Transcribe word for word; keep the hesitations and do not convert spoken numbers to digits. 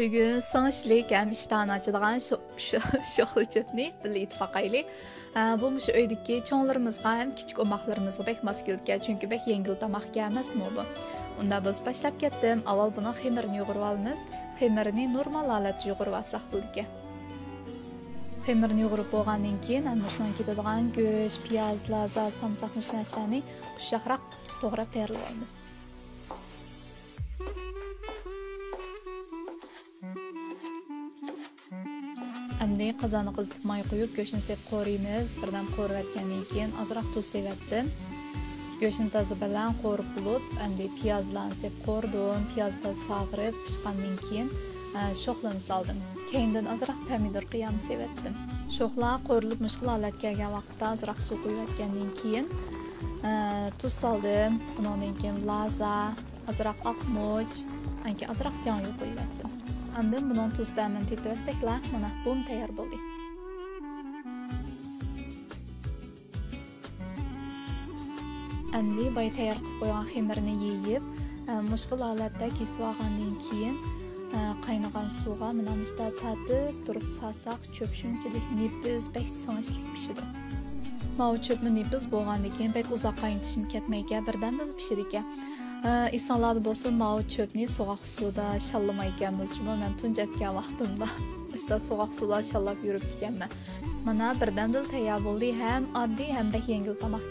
بۈگۈن سىڭىشلىك ھەم ئىشتىھانى ئاچىدىغان شو-، شو-، شوخلا چۆپنى بىللە ئېتىپ باقايلى. ئە، بۇ مۇشۇ ئۆيدىكى چوڭلىرىمىزغا ھەم كىچىك ئوماقلىرىمىزغا بەك ماس كېلىدىكەن، چۈنكى بەك يەڭگىل تاماق ئەمەسمۇ بۇ. ئۇنداق بولسا باشلاپ كەتتىم. ئاۋۋال بۇنىڭ خېمىرىنى يۇغۇرۇپ ئالىمىز. خېمىرىنى نورمال ھالەتتە يۇغۇرۇپ ئالساق بولىدىكەن. خېمىرنى يۇغۇرۇپ بولغاندىن كېيىن، مۇشۇنىڭ كېتىدىغان گۆش، پىياز، لازا، سامساق، مۇشۇ نەرسىلەرنى ئۇششاقراق توغراپ تەييارلايمىز. ئەمدى قازاننى قىزىتىپ ماي قۇيۇپ، گۆشنى سېلىپ قورۇيمىز. بىردەم قورۇۋەتكەندىن كېيىن ئازراق تۇز سېلىۋەتتىم. گۆشنى تازا بەلەن قورۇپ بولۇپ، ئەمدى پىيازلارنى سېلىپ قورۇدۇم. پىياز تازا ساغىرىپ پىشقاندىن كېيىن، ئە، شوخلىنى سالدىم. كەينىدىن ئازراق پەمىدۇر قىيامى سېلىۋەتتىم. شوخلا قورۇلۇپ مۇشۇ خىل ھالەتكە كەلگەن ۋاقىتتا ئازراق سۇ قۇيۇۋەتكەندىن كېيىن، ئە، تۇز سالدىم. ئۇنىڭدىن كېيىن لازا، ئازراق ئاقمۇچ، ئانكى ئازراق جاڭيۇ قۇيۇۋەتتىم. ئاندىن بۇنىڭ تۇز تەمىنى تېتىۋەتسەكلا، مانا بۇمۇ تەييار بولدى. ئەمدى بايا تەييار قىلىپ قويغان خېمىرنى يېيىپ، ئە، مۇشۇ خىل ھالەتتە كېسىۋالغاندىن كېيىن، ئە، قاينىغان سۇغا مانا مۇشۇنداق تارتىپ تۇرۇپ سالساق، چۆپ شۇنچىلىك نېپىز، بەك سىڭىشلىك پىشىدۇ. ماۋۇ چۆپمۇ نېپىز بولغاندىكىن بەك ئۇزاق قاينىتىشمۇ كەتمەيكەن، بىردەمدىلا پىشىدىكەن. ئە، ئېسىڭلاردا بولسا، ماۋۇ چۆپنى سوغۇق سۇدا شاللىمايكەنمىز جۇمۇ، مەن تۇنجى ئەتكەن ۋاقتىمدا. ئىشتا سوغۇق سۇدا شاللاپ يۈرۈپتىكەنمەن. مانا بىردەمدىلا تەييار بولدى، ھەم ئاددىي، ھەم بەك يەڭگىل تاماق.